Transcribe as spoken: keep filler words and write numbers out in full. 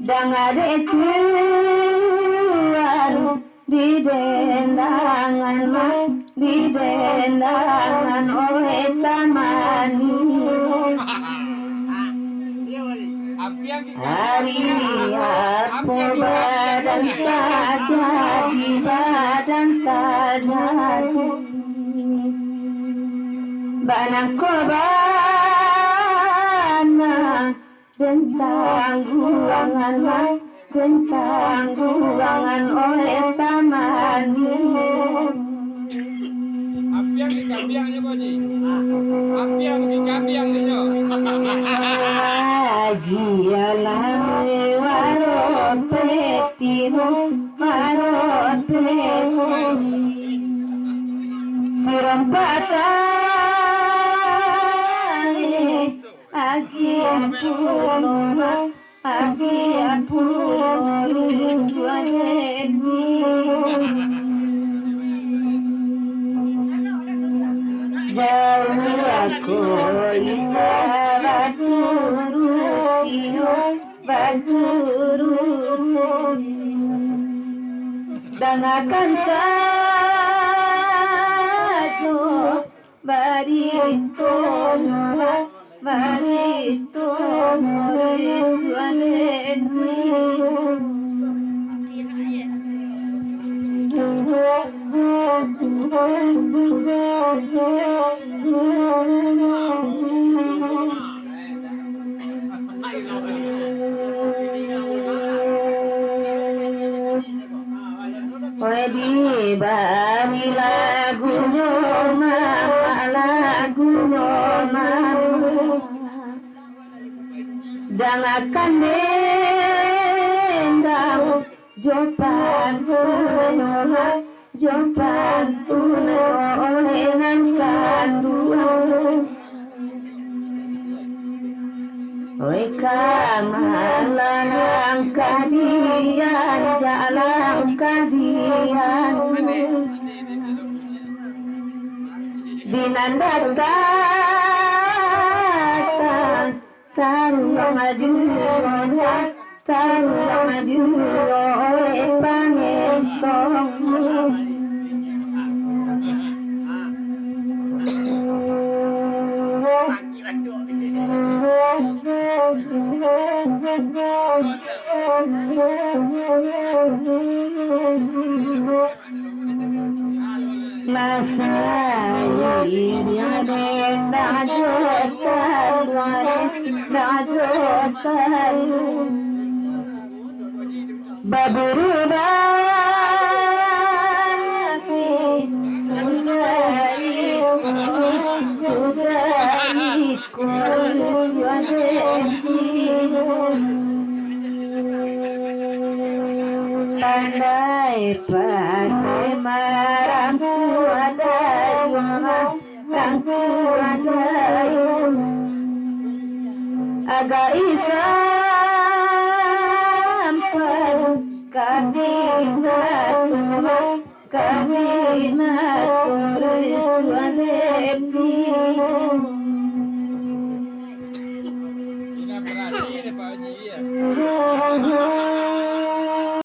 Dang adek tu aduh, di dendangan mah, di dendangan, oe tamani. Ari apo badan tajadi, badan tajadi. Bana ko bana, den tangguangan mah, den tangguangan, oe tamani. Apiang di kambiangnyo, Pak Haji. Apiang di kambiang dinyo. Agiah lah mewaro petimu, maro petimu. Sirompa tali, agiah pulo mah, agiah pulo, rusuah den. Jauah ko indak baturu iyo, baturu. Dangakan sajo barito, barito, rusuah den. Weh, dibari lagunyo mah, lagunyo mah. Dangakan den Daud, jo pantun, jo pantun, oleh nan kanduang. Oi, kamalan kadian, jalan kadian. Di nan datang, taruang juo, taruang juo, oi pangentong. Masai inyo den, dak jo saluang, dak jo saluang. Baburu bae, sudah iko, sudah iko. Pandai-pandai marangkua dayuang, marangkua dayuang. Agak isampan ka binaso, ka binaso rusuah den. Indak barani dek Pak Haji, ya.